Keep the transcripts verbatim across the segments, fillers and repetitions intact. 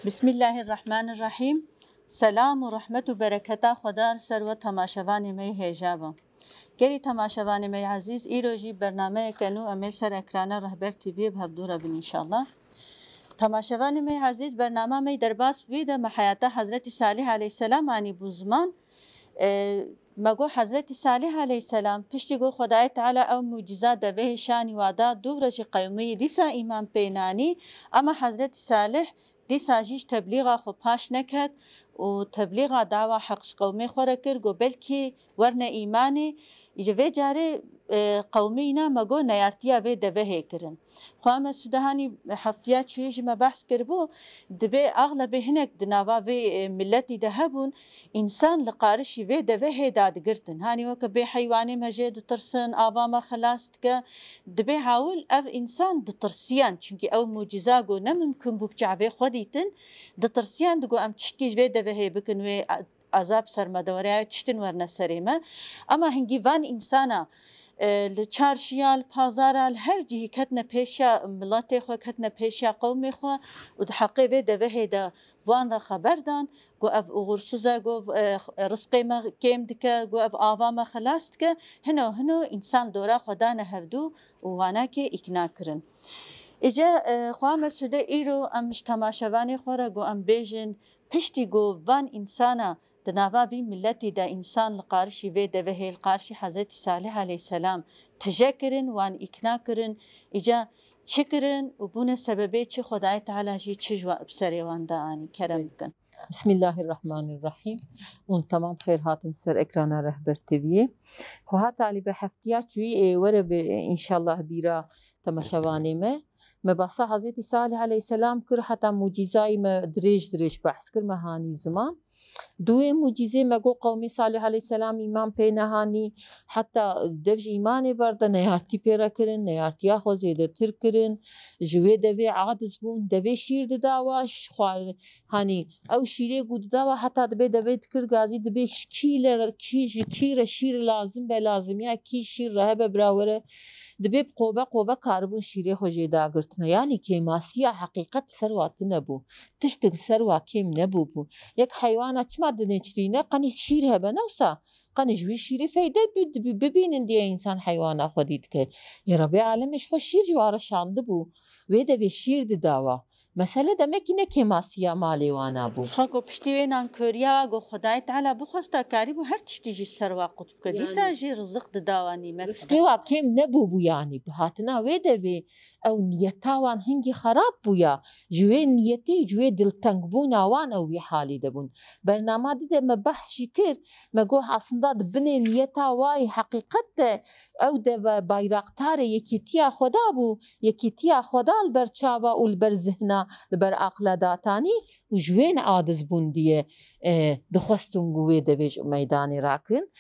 Bismillahirrahmanirrahîm. Selam û rehmet û bereketa Xweda li ser we temaşevanê me yê hêja be. Gelî temaşevanê me yê ezîz, îro jî bernameyeke nû em ê li ser ekrana Rehber T V'yê bi hevdû re bin înşallah. Temaşevanê me yê ezîz, bernama me yê derbas bûyî de me heyata Hezretî Salih aleyhisselam anî bû ziman. E, me got Hezretî Salih aleyhisselam piştî ku Xwedayê Teala ew muciza devehê şanî wa da, dûv re jî qewmê yî dîsa îman pê nanî, ama Hezretî Salih dîsa jî ji teblîxa xwe paş neket û teblîxa dawa heq ji qewmê xwe re kir, got belkî werne îmanê. Ji vê carê, e, qewmê îna me got neyartiya vê devehê kirin. Xwe me Sudehanî heftiya çûyî ji me behs kiribû, dibê axlebê hinek di nava vê, e, miletî de hebûn, însan li qarişî vê devehê dadigirtin. Hanî weke bê heywanê me jê ditirsin, ava me xilas dike. Dibê hawil ev însan ditirsiyan, çunkî ew muciza ku ne mimkun bû bi çavê xwe dîtin, ditirsiyan digot em tiştkî ji vê devehê bikin, wê azab ser me de were, ya tiştin werne serê me. Ama hingî van însana, e, li çarşiya, li pazara, li her cihî ketine pêşiya miletê xwe, ketine pêşiya qewmê xwe û di heqê vê devehê de wan re xeber dan, ku ev uxursuz e, ku, e, rizqê me kêm dike, ku ev ava me xilas dike. Hino hino însan dora xwe dane hevdû û wanakê îkna kirin. Îca, e, xwe me Sude îro em ji temaşevanê xwe re ku em bêjin, piştî ku van însana di nava vî miletî de însan li qarişî vê devehê, li qarişî Hezretî Salih aleyhisselam tije kirin, wan îkna kirin, îca çi kirin û bûne sebebê çi, Xwedayê Teala jî çi ji wa-, bi serê wan de anî? Kerem bikin. Bismillahirrahmanirrahîm. Hûn temam xêr hatin ser ekrana Rehber T V'yê. Xweha talîbe heftiya çûyî ê were bi înşallah bîra temaşevanê me. Me behsa Hezretî Salih aleyhisselam kir, heta mucîzayî me dirêj dirêj behs kir, me hanî ziman. Duê mucîzê me got qewmê Salih aleyhisselam îman pê nehanî, heta dev ji îmanê berde, neyartî pê re kirin, neyartiya xwe zêdetir kirin, ji wê devê aciz bûn, devê şîr dida wa, ji xwar-, hanî ew şîrê ku dida wa heta dibê devê dikir gazî, dibê ji kî le, kî, ji kî re şîr lazim be, lazimiya kî şîr re hebe bira were, dibê bi qove qove karibûn şîrê xwe jê dagirtine. Yanî kêmasiya heqîqet li ser wa tune bû. Tiştek li ser wa kêm nebûbû. Yek heywana çima dinêçirîne, qenî şîr hebe, ne wisa? Qenî ji wî şîrî feyde bi-, bi-, bibînin diye însan heywana xwedî dike. Yê Rebê Alemê ji xwe şîr ji wa re şandibû. Wê devê şîr dida wa. Mesele demekî ne kêmasiya malê wana bû. Xwe ku piştî wê nankoriya ku Xwedayê Teala bixwesta, karîbû her tiştî jî ser wa qut bike. Dîsa Yanî. jî riziq dida wa, nîmet dida. Rizqê wa kêm nebûbû yanî. Bi hatina wê devê ew niyeta wan hingî xerab bûya. Ji wê niyetê, ji wê diltengbûna wan ew wî halî de bûn. Bernama di de me behs jî kir, me got aslında di binê niyeta wa yê heqîqet de ew deve bayraqtarê yekîtiya Xweda bû, yekîtiya Xweda li ber çava û li ber zihna, li ber aqla datanî û ji wê aciz bûn diye, e, dixwestin ku wê devê ji meydanê rakin.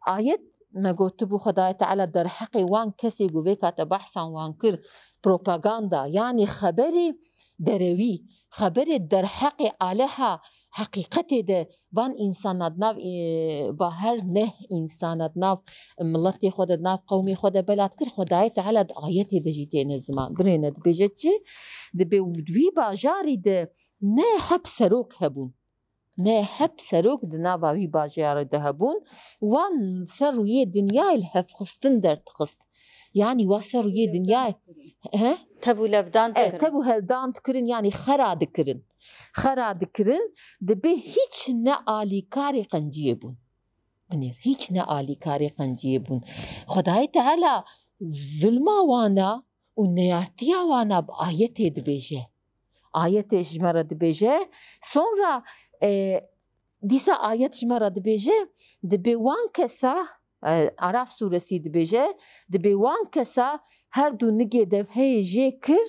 Ayet me gotibû, Xwedayê Teala derheqê wan kesê ku vê kate behsan wan kir, propaganda, yanî xeberê derewî, xeberê derheqê aleha heqîqetê de van însana di nav, e, ba her neh însana di nav miletê xwe de, di nav qewmê xwe de bela dikir, Xwedayê Teala di ayetê de jî têne ziman. Binêre dibêje çi? Dibê di wî bajarî de ne heb serok hebûn. Ne heb serok di nava wî bajarê de hebûn, wan ser rûyê dinyayê li hev xistin derdixist. Yanî wa ser rûyê dinyayê, he? Tev û levdan E, dikirin. Tev û heldan dikirin, yanî xera dikirin. Xera dikirin, dibê hîç ne alîkarê qenciyê bûn. Binêr, hîç ne alîkarê qenciyê bûn. Xwedayê Teala zulma wana û neyartiya wana bi ayetê dibêje. Ayetê ji me re dibêje. Sonra, e, dîsa ayet ji me re dibêje, dibê wan kesa, e, Araf sûresî dibêje, dibê wan kesa her du nigê devheyê jê kir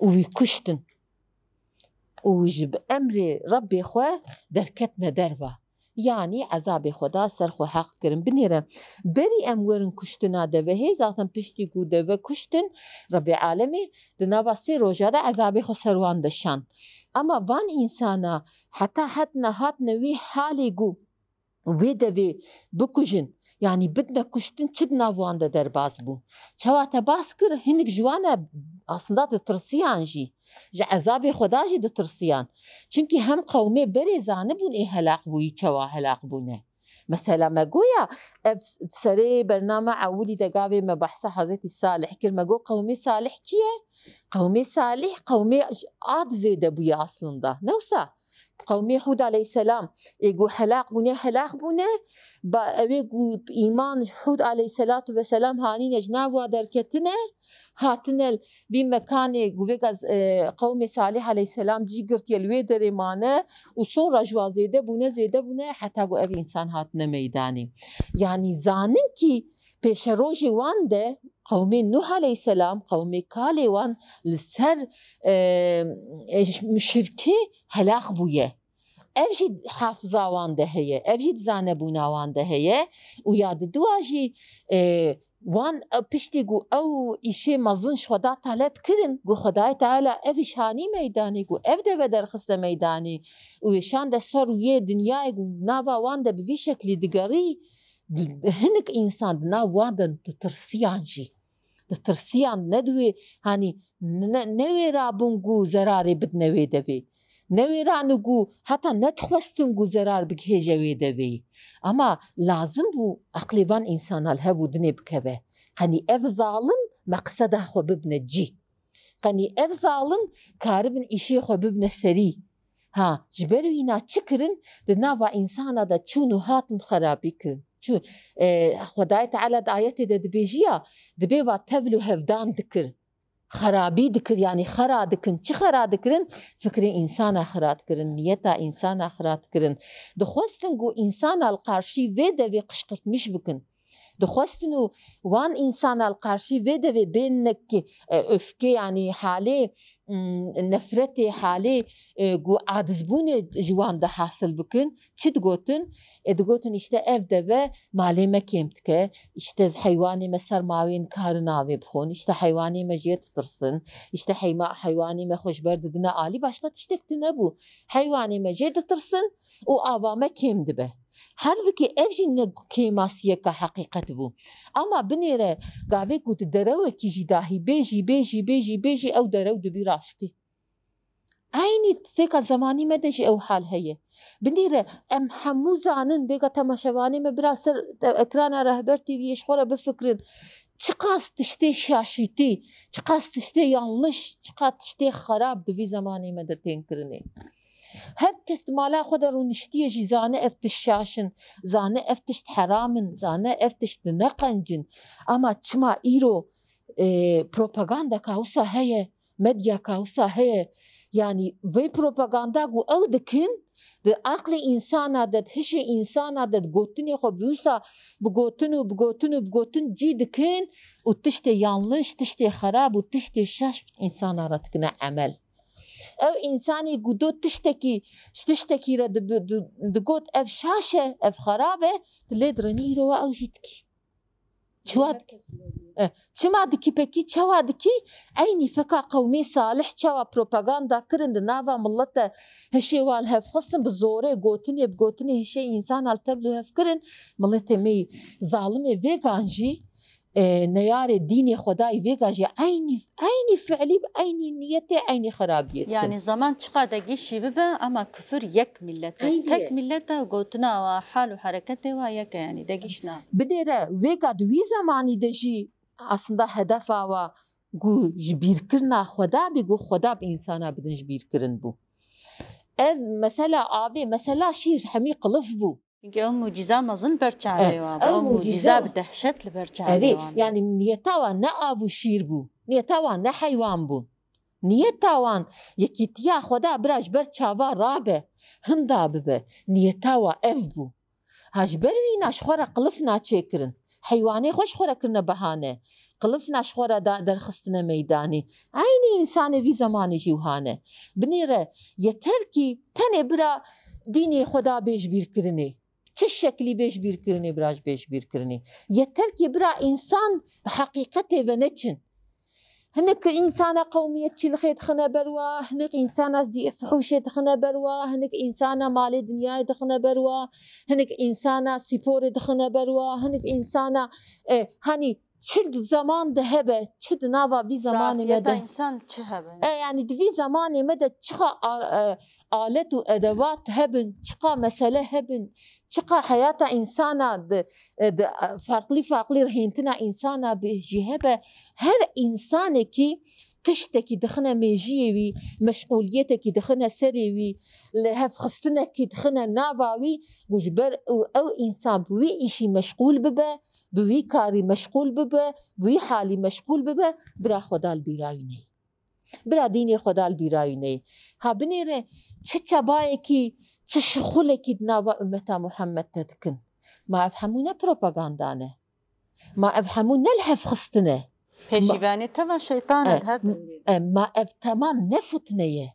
û wî kuştin. Û ji bi emrê Rebbê xwe derketine derva. Yanî ezabê Xweda ser xwe heq kirin. Binêre, berî em werin kuştina devehê, zaten piştî ku deve kuştin, Rebbê Alemê di nava sê roja de ezabê xwe ser wan de şand. Ama van însana heta hatine, hatine wî halê ku wê devê bikujin, yanî bidine kuştin, çi di nav wan de derbas bû. Çawa te bas kir, hinek ji wan e aslında ditirsiyan jî. Ji ezabê Xweda jî ditirsiyan. Çimkî hem qewmê berê zanibûn ê helaq bûyî, çawa helaq bûne. Mesela me goya, ev serê bername ewilî de gavê me behsa Hezretî Salih kir. Me got, qewmê Salih kî ye? Qewmê Salih, qewmê Ad zêde bûye aslında. Ne wisa? Qewmê Hûd aleyhisselam, ê ku helaq bûne, helaq bûne. Ba, ew ê ku îman Hûd aleyhisselatu vesselam hanîne ji nav wa derketine, hatine vî mekanê ku vêga, e, qewmê Salih aleyhisselam cî girtiye, li wê derê mane û sonra ji wa zêde bûne, zêde bûne, heta ku ev însan hatine meydanê. Yanî zanin kî pêşerojê wan de qewmê Nuh aleyhisselam, qewmê kalê wan li ser, e, e, muşrikê helaq bûye. Ev jî hafiza wan de heye, ev jî di zanebûna wan de heye û ya diduwa jî, e, wan, e, piştî ku ew îşê mezin ji Xweda taleb kirin, ku Xwedayê Teala ev îş hanî meydanê, ku ev deve derxiste meydanê û êşan de ser rûyê dinyayê ku nava wan de bi vî şeklî digerî, hinek însan di nav wan de ditirsiyan jî. Ditirsiyan ne di wê, hanî ne, ne wê rabûn ku zerarê bidine wê devê. Ne wê ranu ku heta nedixwestin ku zerar bigihêje wê devê. Ama lazim bû eqlê van însana li hev û dinê bikeve. Qenî ev zalim meqseda xwe bibine cî. Qenî ev zalim karibin îşê xwe bibine serî. Ha, ji ber wîna çi kirin? Di nava însana de çûn û hatin xerabî kirin. Çû, e, Xwedayê Teala di ayetê de dibêjiya, dibê va tevl û hevdan dikir. Xerabî dikir, yanî xera dikin. Çi xera dikirin? Fikrê însana xera dikirin, niyeta însana xera dikirin. Dixwestin ku însana li qarşî vê devê qişqirtmiş bikin. Dixwestin û wan însana li qarşî vê devê bên nek, e, öfke, yanî halê, mm, nefretê, halê, e, ku acizbûnê ji wan de hasil bikin. Çi digotin? E, digotin, işte, ev deve malê me kêm dike, işte, heywanê me serma wê nikarin avê bixwin, işte, heywanê me jê ditirsin, işte, heyma-, heywanê me xwe ji ber didine alî, başqa tiştek tune bû. Heywanê me jê ditirsin û ava me kêm dibe. Halbikî ev jî ne kêmasiyeka heqîqet bû. Ama binêre gavê ku tu derewekî jî dahî bêjî, bêjî, bêjî, bêjî, ew derew dibî rastî. Eynî fêka zemanî me de jî ew hal heye. Binêre em hemû zanin, vêga temaşevanê me bira ser ekrana Rehber T V'yê ji xwe re bifikirin. Çiqas tiştê şaşîtî, çiqas tiştê yanlış, çiqas tiştê xerab di vî zemanê me de tên kirinê. Her kes di mala xwe de rûniştiye jî zane ev tişt şaş in, zane ev tişt heram in, zane ev tişt dineqencin. Ama çima îro, e, propagandeka wisa heye, medyaka wisa heye? Yanî vê propaganda ku ew dikin, di aqlê însana de, di hişê însana de, di gotinê xwe bi wisa bi gotin û bi gotin û bi gotin cî dikin û tiştê yanlış, tiştê xerab û tiştê şaş însana re dikine emel. Ew însanî ku do tiştekî, ji tiştekî re dibi-, di-, digot ev şaş e, ev xerab e, tu lê dirinî îro we ew jî dikî. Çiwa, eh, çima dikî pekî, çawa dikî? Eynî feka qewmê Salih çawa propaganda kirin, di nava milete hişê wan hev xistin, bi zorê gotinê, bi gotinê hişê însanan li tevl û hev kirin, miletê me yî zalimê vêgan jî e, neyarê dînê Xwedayî vêga jî eynî, eynî fiilî bi eynî niyetê, eynî xerabiyê dikin. Yanî zaman çiqa de gişî bibe, ama kufir yek millet e. Eynî tek ye. Millet e, gotina wa, hal û hereketê wa yek e, yanî de giş na. Binêre vêga di wî zemanî de jî aslında hedefa wa ku ji bîrkirina Xweda bî, ku Xweda bi însana bidin ji bîr kirin bû. Ev mesela avê, mesela şîr hemî qilif bû. Çimkî ew mucîza mezin ber çavê wan bû. Ew mucîza bi dehşet li ber çavê wan bû. Yanî niyeta wan ne av û şîr bû. Niyeta wan ne heywan bû. Niyeta wan yekîtiya Xweda bira ji ber çava rabe, hinda bibe. Niyeta wan ev bû. Ha ji ber wîna ji xwe re qilifna çêkirin. Heywanê xwe ji xwe re kirine behane. Qilifna ji xwe re da-, derxistine meydanê. Eynî însanê vî zemanê jî wiha ne. Binêre yeter kî tenê bira dînê Xweda bê ji bîr kirinê. Çi şeklî bê ji bîr kirinê, bira ji bê ji bîr kirinê. Yeter kî bira însan bi heqîqetê ve neçin. Hinek însana qewmiyetçîlixê dixine ber wa, hinek însana zî-, fuhûşê dixine ber wa, hinek însana malê dinyayê dixine ber wa, hinek însana spîporê dixine ber wa, hinek însana, e, hanî çi di zeman de hebe, çi di nava vî zemanê me Zafiyeta de. Însan çi hebe? E, yanî di vî zemanê me de çiqa a-, e, alet û edewat hebin, çiqa mesele hebin, çiqa heyata însana di, e, di, e, farklı farklı rihêntina însana bi jî hebe, her însanekî tiştekî dixine mêjiyê wî, meşxûliyetekî dixine serê wî, li hevxistinekî dixine nava wî, ku ji ber û ew însan bi wî îşî meşxûl bibe, bi wî karî meşxûl bibe, bi wî halî meşxûl bibe, bira Xweda li bîra wî neyê. Bira dînê Xweda li bîra wî neyê. Ha binêre çi çabayekî, çi şixulekî di nava ummeta Muhammed de dikin. Ma ev hemû ne propaganda ne. Ma ev hemû ne li hev xistin e. Pêşîvanê teva şeytan e, E, di her m-, demê de. E, ma ev temam ne fitne ye.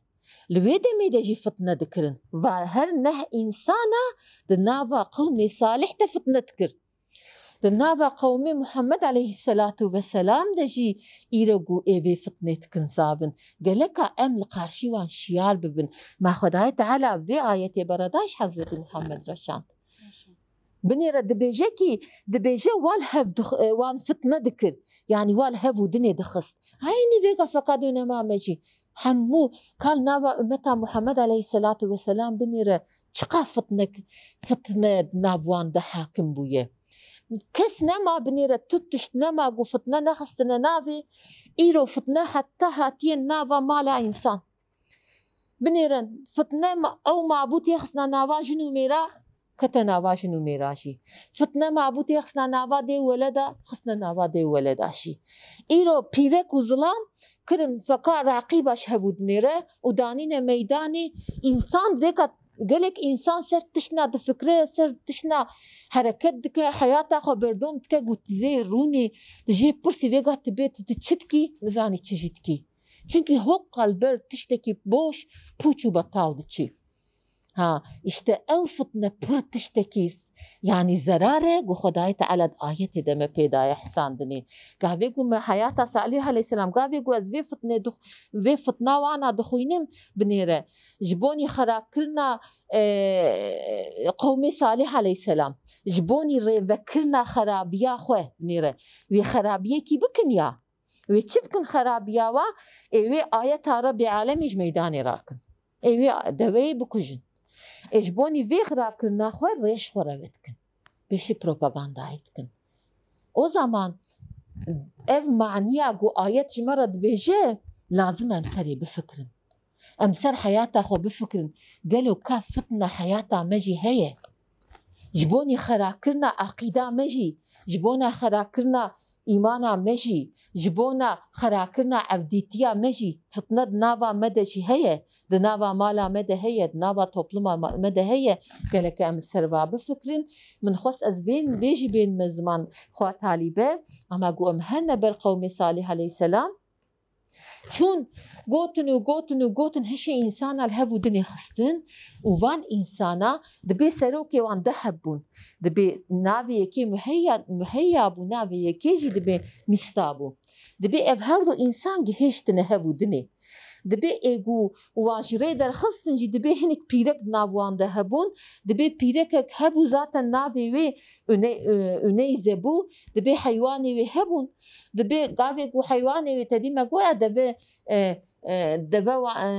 Li wê demê de jî fitne dikirin. Va her neh însana di nava qewmê salih de fitne dikir. Di nava qewmê Muhammed aleyhisselatu vesselam de jî îro ku ê vê fitnê dikin zavin. Geleka em li qarşî wan şiyar bibin. Ma Xwedayê Teala vê ayetê beredayîş Hezretî Muhammed re şand. Binêre dibêje kî, dibêje wan hev dix-, e, wan fitne dikir. Yanî wan hev û dinê dixist. Heynî vêga feka dönema me jî. Hemû kal nava ummeta Muhammed aleyhisselatu vesselam binêre çiqa fitne, fitne nav wan de hakim bûye. Kes nema binêre tu tişt nema ku fitne nexistine navê. Îro fitne heta hatiye nava mala însan. Binêrin, fitne ma-, ew mabûtê xistine nava jin û mêra, kete nava jin û mêra jî. Fitne mabûtê xistine nava dê û weleda, xistine nava dê û weleda jî. Îro pîrek û zilam kirin feka reqîba ji hev û dinêre û danîne meydanê. Însan vêka gelek însan ser tiştna difikire, ser tiştna hereket dike, heyata xwe berdom dike, got, lê rûnê, di jê pirsî vêga tu bê, tu, tu çi dikî, nizanî çi jî dikî. Çunkî hoqa li ber tiştekî boş, pûç û betal diçî. Ha, îşte ew fitne pir tiştekî s-, yanî zerar e, ku Xwedayê Teala di ayetê de me pê daye hisandinê. Gavê ku me heyata Salih aleyhisselam, gavê ku ez vê fitnê dix-, vê fitna wana dixwînim, binêre. Ji bonî xerakirina, e, qewmê Salih aleyhisselam, ji bonî rêvekirina xerabiya xwe, binêre. Wê xerabiyekî bikin ya. Wê çi bikin xerabiya wa? Ê wê ayeta Rebê Alemî ji meydanê rakin. Ê wê deveyê bikujin. Ê ji bonî vê xirakirina xwe rêj xwe reve dikin. Pêşî propagandayê dikin. O zaman ev maniya ku ayet ji me re dibêje, lazim em serê bifikirin. Em ser heyata xwe bifikirin. Gelo ka fitna heyata me jî heye? Ji bonî xerakirina eqîda me jî, ji bona xerakirina îmana me jî, ji bona xerakirina evdîtiya me jî fitne di nava me de jî heye, di nava mala me de heye, di nava topluma ma-, me de heye. Gelek em li ser va bifikirin. Min xwest ez vên, vê jî bên me ziman xwe talîbe, ama ku em herne ber qewmê Salih aleyhisselam, Çûn, gotin û gotin û gotin, hişê însana li hev û dinê xistin û van însana dibê serokê wan deh heb bûn. Dibê navê yekê Muheyya, Muheyya bû, navê yekê jî dibê Mîsta bû. Dibê ev her du însan gihêştine hev û dinê. Dibê ê ku wan ji rê derxistin jî dibê hinek pîrek di nav wan de hebûn. Dibê pîrekek hebû zaten navê wê Üne-, e, Üneyze bû. Dibê heywanê wê hebûn. Dibê gavê ku heywanê wê tedî me goya deve, e, e, deve wa-, e,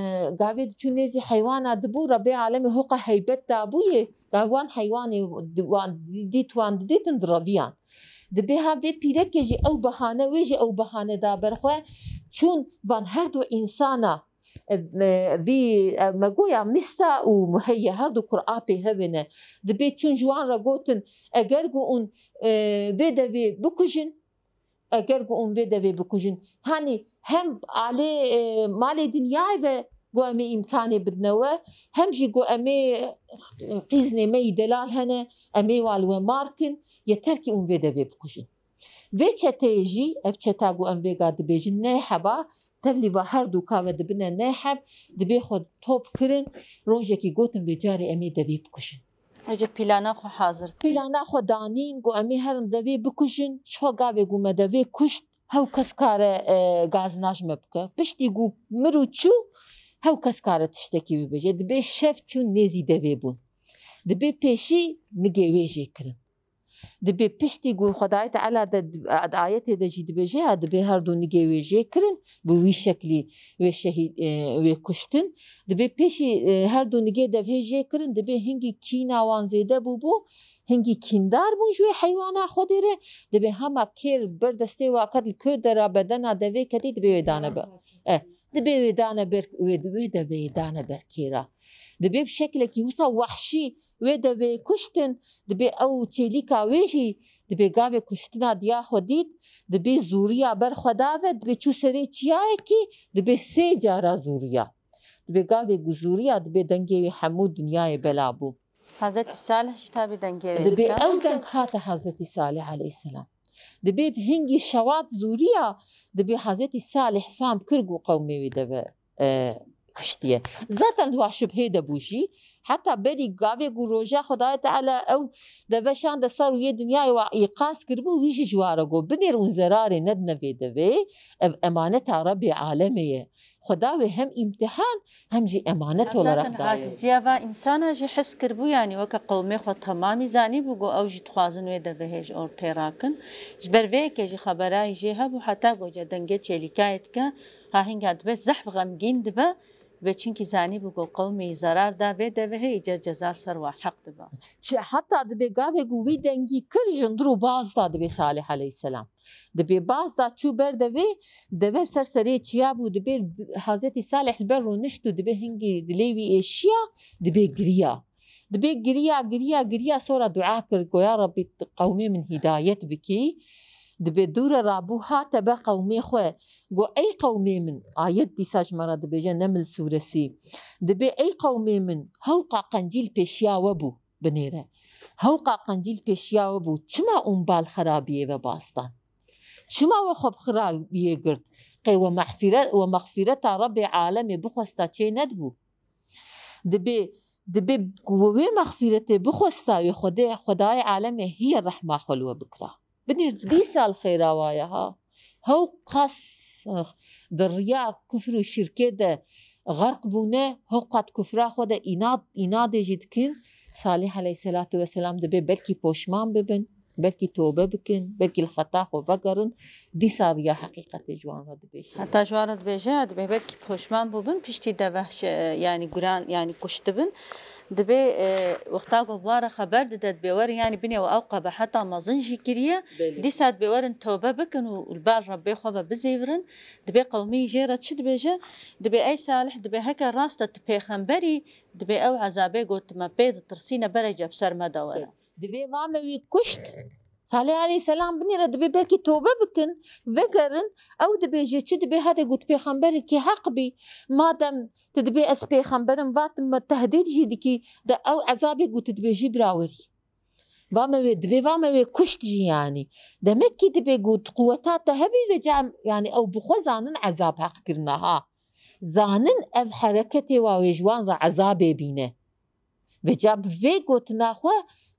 gavê diçû nêzî heywana dibû, Rebê Alemê hoqa heybet dabûyê. Gav wan heywanê di-, wan dît, wan didîtin direviyan. Dibê ha vê pîrekê jî ew behane, wê jî ew behane da ber xwe. Çûn van her du însana, e, e, vî, e, me goya Mîsta û Muheyye her du kur apê hevê ne. Dibê çûn ji wan re gotin, eger ku hûn, e, vê devê bikujin, eger ku hûn vê devê bikujin, hanî hem alê, e, malê dinyayê ve ku em ê îmkanê bidine we, hem jî ku em ê qîznê me yî delal hene, em ê wan li we mar kin, yeter kî hûn vê devê bikujin. Vê çeteyê jî, ev çeta ku em vêga dibêjin nê heba, tevlî va her du ka ve dibine nê heb, dibê xwe top kirin, rojekî gotin vê carê em ê devê bikujin. Ece plana xwe hazir kir. Plana xwe danîn, got, "Em ê herin devê bikujin." Ji xwe gavê got, "Me devê kuşt." Hew kes kare, e, gazinaj me bike. Piştî ku mir û çû, hew kes kare tiştekî bibêje. Dibê şev çûn nêzî devê bûn. Dibê pêşî nigê wê jê kirin. Dibê piştî ku Xwedayê Teala de, di ayetê de jî dibêje, ha, dibê her du nigê wê jê kirin, bi wî şeklî wê şehîd, e, wê kuştin. Dibê pêşî, e, her du nigê devhê jê kirin, dibê hingî kîna wan zêde bûbû, hingî kîndar bûn ji wê heywana Xwedê re, dibê hema kêr ber destê wa ket li kê dera bedena devê ketî, dibê wê dane ber. E, dibê wê dane ber, wê, wê devê dane ber kêra. Dibê bi şeklekî wisa wehşî wê devê kuştin, dibê ew çêlîka wê jî, dibê gavê kuştina diya xwe dît, dibê zûriya ber xwe dave, dibê çû serê çiyayekî, dibê sê cara zûriya. Dibê gavê ku zûriya, dibê dengê wê hemû dinyayê bela bû. Hezretî Salih jî tabî dengê wê Dibê dike. Ew deng hate Hezretî Salih aleyhisselam. Dibê hingî şewat zûriya, dibê Hezretî Salih fam kir ku qewmê wê deve, e, kuştiye. Zaten di wa şubhê de bû jî. Heta berî gavê ku roja Xwedayê Teala ew deve şande ser rûyê dinyayê wa îqaz kiribû, wî jî ji wa re got, binêr hûn zerarê nedine vê devê, ev emaneta Rebbê alemê ye. Xweda wê hem îmtihan hem jî emanet olarak daye. Zaten aciziya va însana jî his kiribû, yanî weke qewmê xwe temamî zanîbû, got ew jî dixwazin wê devehê ji ortê rakin. Ji ber vê yekê jî xeberayî jê hebû, heta goce dengê çêlîkayê dike, ha hinga dibe zehf xemgîn dibe, dibê çinkî zanîbû got qewmê zerar da vê devehê, îca ceza ser wa heq dibe. Çi heta dibê gavê ku wî dengî kir, ji hundir û baz da dibê Salih aleyhisselam. Dibê baz da çû ber devê, deve ser serê çiya bû, dibê Hazretî Salih li ber rûnişt û dibê hingî dilê wî êşiya, dibê giriya. Dibê giriya, giriya, giriya, sora dua kir, go ya Rabbî, qewmê min hîdayet bikî. Dibê dûre rabû hate be qewmê xwe. Go ey qewmê min, ayet dîsa ji me re dibêje Neml sûresî. Dibê ey qewmê min, hewqa qencîl pêşiya we bû. Binêre. Hewqa qencîl pêşiya we bû. Çima hûn bal xerabiyê ve bas dan? Çima we xwe bi xirabiyê girt? Qey we mexfîre-, we mexfîreta Rebbê alemê bixwesta çê nedibû? Dibê, dibê ku we wê mexfîretê bixwesta wê Xwedê, Xwedayê alemê hiye rehma xwe li we bikira. Binêr dîsa li xêra waye ha. Hewqas di riya kufr û şirkê de xerq bûne, hewqat kufra xwe de înad, înadê jî dikin. Salih aleyhisselatu vesselam dibê belkî poşman bibin, belkî tobe bikin, belkî li xeta xwe vegerin. Dîsa riya heqîqetê ji wan re dibêje. Heta ji wan re dibêje, dibê belkî poşman bûbin, piştî deveh şe-, yanî guran, yanî kuştibin. Dibê, e, wexta ku bi wan re xeber dide, dibê werin, yanî binê we ew qebeheta mezin jî kiriye. Belê. Dîsa dibê werin tobe bikin û li ber Rebbê xwe ve bizîvirin. Dibê qewmî jê re çi dibêje? Dibê ey Salih, dibê heke rast e tu pêxemberî, dibê ew ezabê ku tu me pê ditirsîne berê ce bi ser me de were. Dibê va me wî kuşt. Salih aleyhisselam binêre, dibê belkî tobe bikin, vegerin. Ew dibêje çi? Dibê hede got pêxemberekî heq bî. Madem tu dibê ez pêxemberim, va tu me tehdîd jî dikî, de ew ezabê got tu dibêjî bira werî. Va me wê, dibê va me wê kuşt jî yanî. Demek kî dibê got quweta te hebî ve cem, yanî ew bi xwe zanin ezab heq kirine ha. Zanin ev hereketê wa wê ji wan re ezabê bîne. Vêca bi vê gotina xwe,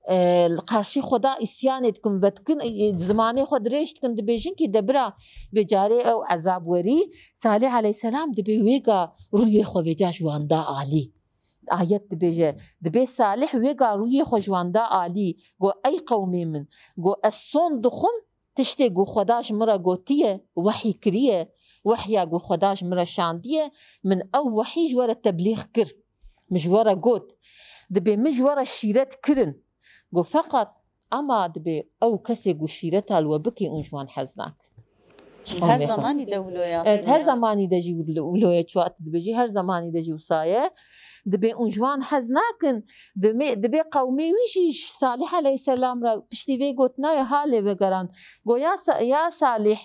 e, li qarşî Xweda îsyanê dikin, vedikin, e, zimanê xwe dirêj dikin, dibêjin kî de bira vê carê ew ezab werî, Salih aleyhisselam dibê wêga rûyê xwe vêca ji wan da alî. Ayet dibêje, dibê Salih wêga rûyê xwe ji wan da alî, go ey qewmê min, go ez son dixwim, tiştê ku Xweda ji min re gotiye, wehî kiriye, wehya ku Xweda ji min re şandiye, min ew wehî ji we re teblîx kir. Min ji we re got. Dibê min ji we re şîret kirin. Got, feqat ema dibê ew kesê ku şîreta li we bikî, hûn ji wan hez nakin. Her Amin. Zamanî de wilo ye Evet, her aslında. Zamanî de jî wilo, wilo ye, çuwa tu dibêjî, her zamanî de jî wisa ye. Dibê hûn ji wan hez nakin. Dibê, dibê qewmê wî jî ji Salih aleyhisselam re piştî vê gotina wê halê vegeran. Go ya Sa-, ya Salih,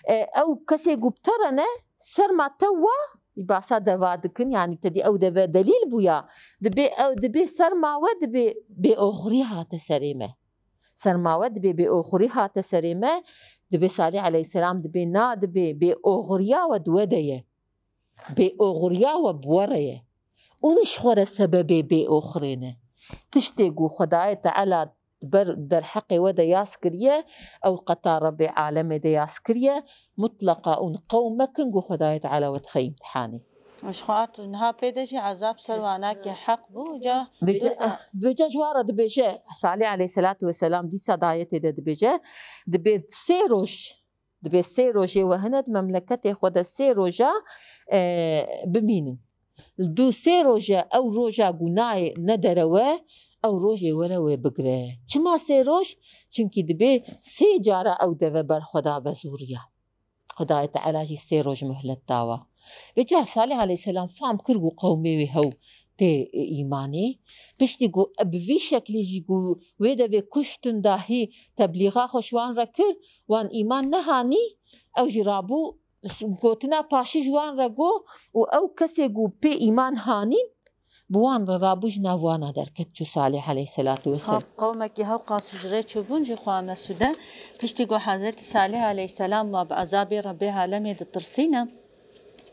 e, ew kesê ku bi te re ne, serma te wa, basa deva dikin, yanî te dî ew deve delîl bûya. Dibê ew, dibê serma we dibê bêoxirî hate serê me. Serma we dibê bêoxirî hate serê me, dibê Salih aleyhisselam dibê na, dibê bêoxiriya we di we de ye. Bêoxiriya we bi we re ye. Hûn ji xwe re sebebê bêoxirê ne. Tiştê ku Xwedayê Teala ber derheqê we de yas kiriye, ew qeta Rebbê alemê de yas kiriye, mutleqa hûn qewm mekin ku Xwedayê Teala we dixe îmtihanê. Ji xwe artûş niha pê de jî ezab ser wan nake heq bû, ca Vêca, vêca ji wan re dibêje, Salih aleyhisselatu vesselam dîsa di ayetê de dibêje, dibê sê roj, dibê sê rojê we hene di memleketê xwe de sê roja, e, bimînin. Li dû sê roje ew roja ku nayê ne derewe, ew rojê were wê bigire. Çima sê roj? Çimkî dibê sê cara ew deve ber xwe da vezûriya. Xwedayê Teala jî sê roj muhlet dawa. Vêca Salih aleyhisselam fam kir ku qewmê wê hew tê îmanê. Piştî ku bi vî şeklî jî ku wê devê kuştin dahî teblîxa xwe ji wan re kir, wan îman nehanî, ew jî rabû gotina paşî ji wan re got û ew kesê ku pê îman hanîn, bi wan re rabû ji nav wana derket çû Salih aleyhisselatu vesselam. Xaf qewmekî hewqas ji rê çûbûn jî xwe Mesûde. Piştî ku Hezretî Salih aleyhisselam wa bi ezabê Rebbê alemê ditirsîne,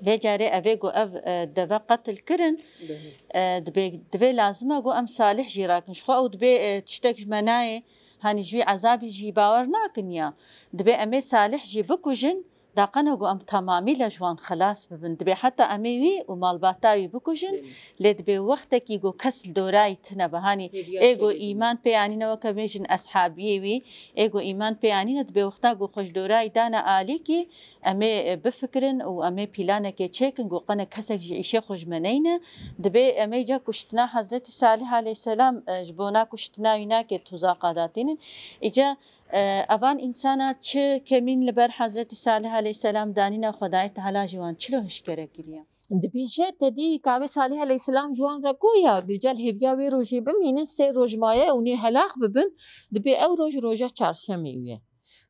vê carê evê ku ev, e, deve qetil kirin, Belê. e, dibê, divê lazim e ku em Salih jî rakin. Ji xwe ew dibê, e, tiştek ji me nayê, hanî ji wî ezabî jî bawer nakin ya. Dibê em ê Salih jî bikujin, da qene ku em temamî le ji wan xilas bibin. Dibê heta em ê wî û malbata wî bikujin, Belê. lê dibê wextekî ku kes li dorayî tine be. Hanî Hêviya ê ku çêbû. îman pê anîne weke bêjin eshabiyê wî, ê ku îman pê anîne, dibê wexta ku xwe ji dorayî dane alîkî, em ê, e, bifikirin û em ê pîlanekê çêkin ku qene kesek ji îşê xwe ji me neyne. Dibê em ê ca kuştina Hezretî Salih aleyhisselam, e, ji bona kuştina wî nake tuzaqa datînin. Îca, e, evan însana çi kemîn li ber Hezretî Salih aleyhisselam danîne, Xwedayê Teala jî wan çilo hişkere kiriye? Dibêje, te dî ka wê Salih aleyhisselam ji wan re goya, vêca li hêviya wê rojê bimînin, sê roj maye hûn ê helax bibin, dibê ew roj roja çarşemê wî ye.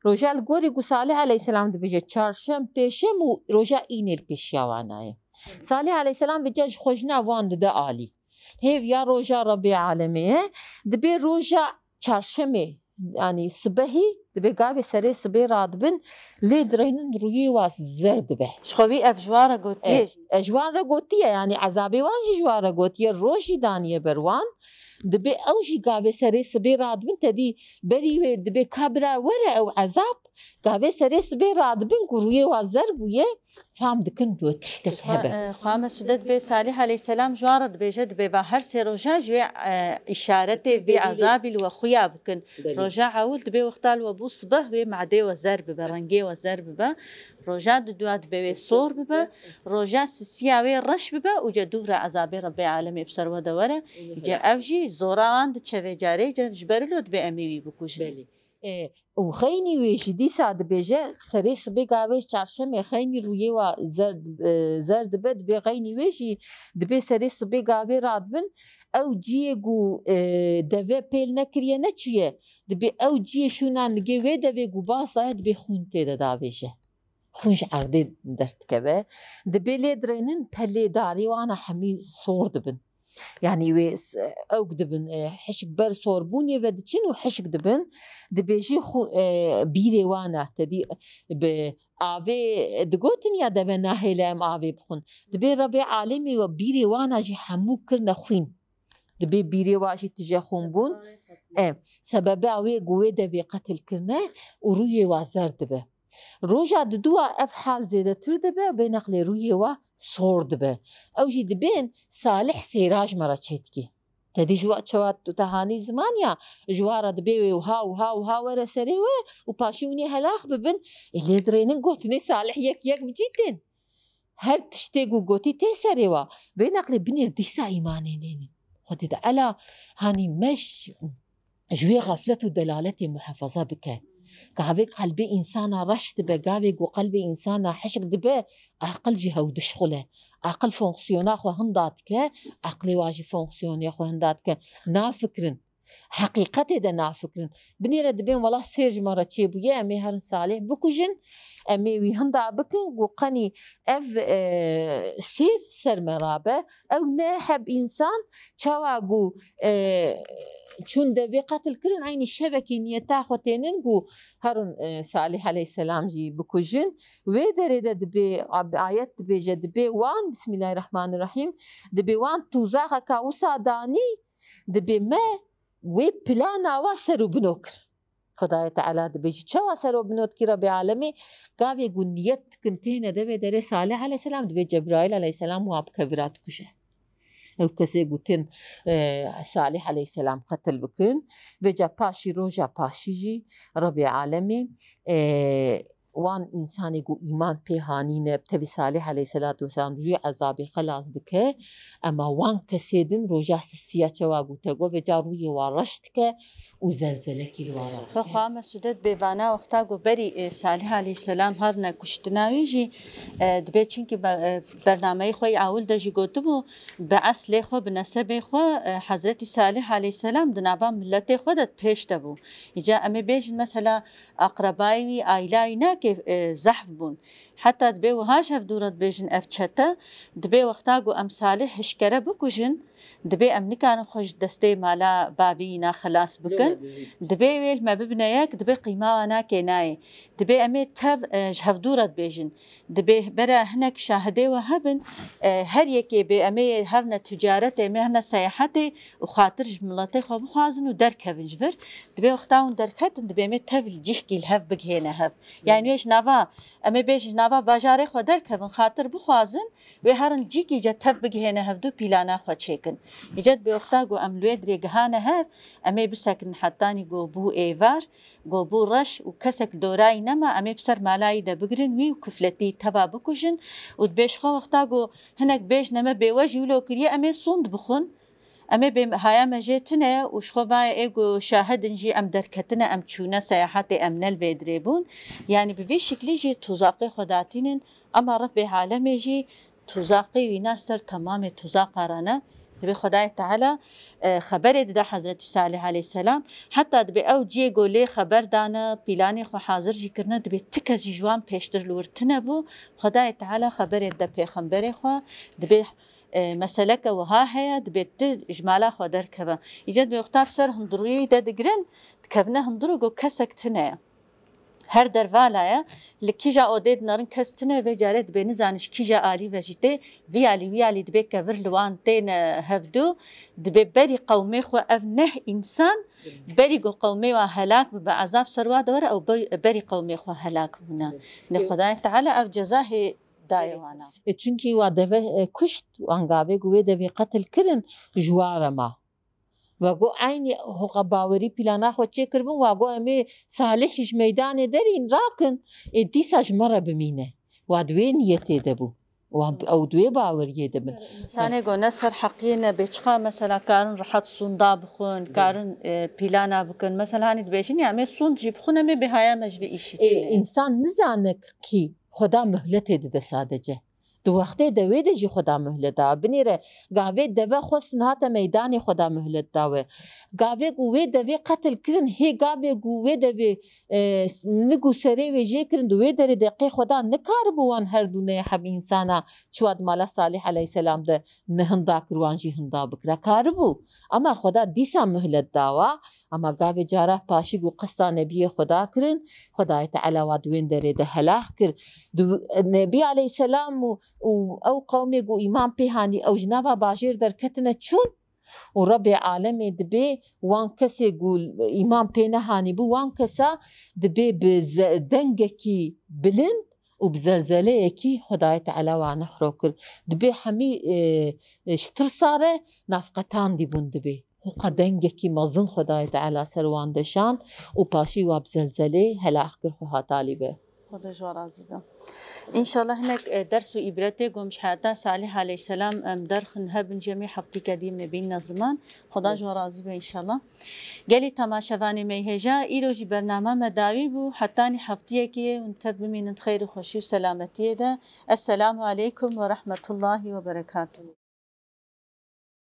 Roja li gorî ku Salih aleyhisselam dibêje çarşem, pêşem û roja înê li pêşiya wana ye. Salih aleyhisselam vêca ji xwe ji nav wan dide alî. Hêviya roja Rebbê alemê ye, dibê roja çarşemê, yanî sibehî, dibê gavê serê sibê radibin, lê direynin rûyê wa zer dibe. Ji xwe wî ev ji wan re gotiye E, jî. e, ji wan re gotiye, yanî ezabê wan jî ji wan re gotiye, roj jî daniye ber wan. Dibê ew jî gavê serê sibê radibin, te dî berî wê dibê kabira were ew ezab, gavê serê sibê radibin ku rûyê wa zer bûye, fam dikin ku tiştek Xwe, hebe. e, xwe Mesûde dibê Salih aleyhisselam ji wan re dibêje, dibê va her sê roja ji wê, e, îşaretê vî Delîlê. ezabî li we xuya bikin. Belê. Roja ewil dibê wexta li we bû sibeh wê madê we zer bibe, rengê we zer bibe. Roja didua dibê wê sor bibe. Roja sisiya wê reş bibe û ce dûv re ezabê Rebbê alemê bi ser we de were. Îce ev jî zora wan diçe vê carê, îce ji ber wilo dibê em ê wî bikujin. Belê. E, û xeynî wê jî dîsa dibêje, serê sibê gavê çarşemê xeynî rûyê wa zer, e, zer dibe, dibê xeynî wê jî dibê serê sibê gavê radibin, ew ciyê ku, e, deve pêl nekiriye neçûye, dibê ew ciyê şûna nigê wê devê ku bas daye, dibê xûn tê de davêje. Xûn ji erdê derdikeve. Dibê lê dirênin pelê darê wana hemî sor dibin. Yanî wê s-, ewk dibin, e, hişk ber sorbûnê ve diçin û hişk dibin. Dibê jî xu-, e, bîrê wana, te dî bi avê digotin ya deve nahêle em avê bixwin. Dibê Rebê alemî we bîrê wana jî hemû kirine xwîn. Dibê bîrê wa jî tije xwîn bûn. E, sebeba wê ku wê devê qetil kirine û rûyê wa zer dibe. Roja didua ev hal zêdetir dibe, bê neqlê rûyê wa sor dibe. Ew jî dibên Salih sêra ji me re çêdikê. Te dî ji wa çawa tu te hanî ziman ya, ji wa re dibê wê wiha, wiha, wiha were serê we û paşî hûn ê helax bibin. Ê lê dirênin gotinê Salih yek yek bi cî tên. Her tiştê ku gotî tê serê wa. Bê neqlê binêr dîsa îmanê nênin. Xwedê de ela hanî me ji ji wê xeflet û delaletê muhafaza bike. Gavê qelbê însana reş dibe, gavê ku qelbê însana hişk dibe, aqil jî hew dişxule. Aqil fonksiyona xwe hinda dike, aqilê wa jî fonksiyonê xwe hinda dike. Nafikirin. Heqîqetê de nafikirin. Binêre dibên wela sêr ji me re çêbûye, em ê herin Salih bikujin, em ê wî hinda bikin, ku qenî ev, e, sêr ser me rabe. Ew ne heb însan çawa ku, e, çûn devê qetil kirin, eynî şevekî niyeta xwe tênin ku herin, e, Salih aleyhisselam jî bikujin. Wê derê de dibê, ab-, ayet dibêje, dibê wan, Bismillahirrahmanirrahîm, dibê wan tuzaxeka wisa danî, dibê me Wê plana wa ser û bino kir. Xwedayê Teala dibêjî, çawa ser û bino dikî Rebê Alemê? Gavê ku niyet dikin têne devê derê Salih aleyhisselam, dibê Cebraîl aleyhisselam wa bike vira dikuje. Ew kesê ku tên, e, Salih aleyhisselam qetil bikin, vêca paşî roja paşî jî Rebê Alemê, e, wan însanê ku îman pê hanîne, bi tevî Salih aleyhisselatu vesselam ji wî ezabê xelas dike, ema wan kesê din roja sisiya çawa gote, got, vêca rûyê wa reş dike û zelzelekî li wa radike. Xwe xwe me sudet bê vana wexta ku berî, e, Salih aleyhisselam harine kuştina wî jî, e, dibê çinkî be-, e, bernameyê xwe yê awil de jî gotibû, bi eslê xwe, bi nesebê xwe, e, Hezretî Salih aleyhisselam di nava miletê xwe de pêş de bû. Îca em ê bêjin mesela aqrebayê wî, aîla wî nake, e, zehf bûn. Heta dibê wiha ji hevdû re dibêjin ev çete, dibê wexta ku em Salih hişkere bikujin, dibê em nikarin xwe ji destê mala bavî wî na xelas bikin. Dibê wê li me bibine yek, dibê qîma wa nake nayê. Dibê em ê tev, e, ji hevdû re dibêjin. Dibê bera hinek şahidê we hebin, e, her yekê bê em ê herine ticaretê, em ê herine seyahetê û xatir ji miletê xwe bixwazin û derkevin ji vir. Dibê wexta hûn derketin, dibê em ê tev li cihkî li hev bigihêne hev. Yani wê ji nava, em ê bêjin ji nava bajarê xwe derkevin, xatir bixwazin, wê herin li cihkî îca tev bigihêne hevdû pîlana xwe çêkin. Îca dibê wexta ku em li wê dirê gihane hev, em ê bisekinin hetanî ku bû êvar, ku bû reş û kesek li dorayî nema, em ê bi ser malayî de bigirin wî û kufletî teva bikujin û dibê ji xwe wexta ku hinek bêjine me bê we jî wilo kiriye, em ê sûnd bixwin. Em ê bê haya me jê tune û ji xwe vaye ê ku şahid in jî em derketine, em çûne seyahatê, em ne li vê dirê bûn. Yani bi vî şiklî jî tuzaqê xwe datînin, ama Rebbê alemê jî tuzaqê wî na ser temamê tuzaqa re ne. Dibê Xwedayê Teala, e, xeberê dide Hezretî Salih aleyhisselam. Heta dibê ew ciyê ku lê xeber dane, pîlanê xwe hazir jî kirine, dibê ti kes jî ji wan pêştir li wir tune bû. Xwedayê Teala xeberê dide pêxemberê xwe, dibê e, meseleke wiha heye, dibê tu ji mala xwe derkeve. Îca dibê wexta bi ser hundirûyê de digirin, dikevine hundirû ku kesek tune ye. Her dervala ye, li kîja odê dinerin kes tune, vê carê dibê nizanin ji kîja alî ve jî tê, vî alî, wî alî dibê kevir li wan têne hevdû, dibê berî qewmê xwe ev neh însan, berî ku qewmê wan helak bibe, ezab ser wa de were, ew be-, berî qewmê xwe helak bûne. Nê Xwedayê Teala ev ceza hê dayê wana. E, çunkî wa deve, e, kuşt, wan gavê ku wê devê qetil kirin, ji wa re ma. Wa got, eynî hoqa bawerî pîlana xwe çêkiribin, wa got, em ê Salih jî ji meydanê derîn rakin, ê dîsa ji me re bimîne. Wa di wê niyetê de bû. Wan, ew di wê baweriyê de bin. Însanê ku ne ser heqiyê ne bê çiqa mesela karin rehet sûnda bixwin, karin, e, pîlana bikin. Mesela hanî dibêjin ya em ê sûnd jî bixwin, em ê bêhaya me ji vê îşî Ê, tune. Însan nizane kî Xweda muhletê dide sadece. Di wextê de wê de jî Xweda muhlet da. Binêre gavê deve xwestin hate meydanê Xweda muhlet da we. Gavê ku wê devê qetil kirin, hê gavê ku wê devê, e, nig û serê wê jê kirin, di wê derê de qê Xweda nikaribû wan her du nê heb însana çiwa di mala Salih aleyhisselam de nihinda kir, wan jî hinda bikira. Karibû. Ama Xweda dîsa muhlet dawa. Ama gavê cara paşî ku qesta nebiyê Xweda kirin, Xwedayê Teala wa di wên derê de helax kir. Di, Nebî aleyhisselam û, û ew qewmê ku îman pê hanî, ew ji nava bajêr derketine çûn û Rebê alemê dibê wan kesê ku îman pê nehanî bû, wan kesa dibê bi ze-, dengekî bilind û bi zelzeleyekî Xwedayê Teala wane xiro kir. Dibê hemî, e, e, ji tirsa re navqetandî bûn dibê. Hoqa dengekî mezin Xwedayê Teala ser wan de şand û paşî wa bi zelzelê helax kir xwe hat alî be. Xwedê ji we razî be. Înşallah hinek, e, ders û îbretê ku em ji heyata Salih aleyhisselam em derxin hebin jî em ê heftîke dî em ê bînine ziman. Xweda ji we razî be înşallah. Gelî temaşevanê me yê hêja, îro jî bernama me dawî bû. Hetanî heftiyekê hûn tev bimînin di xeyr û xweşî û selametiyê de. Esselamu aleykum ve rahmetullahi ve berekatuhu.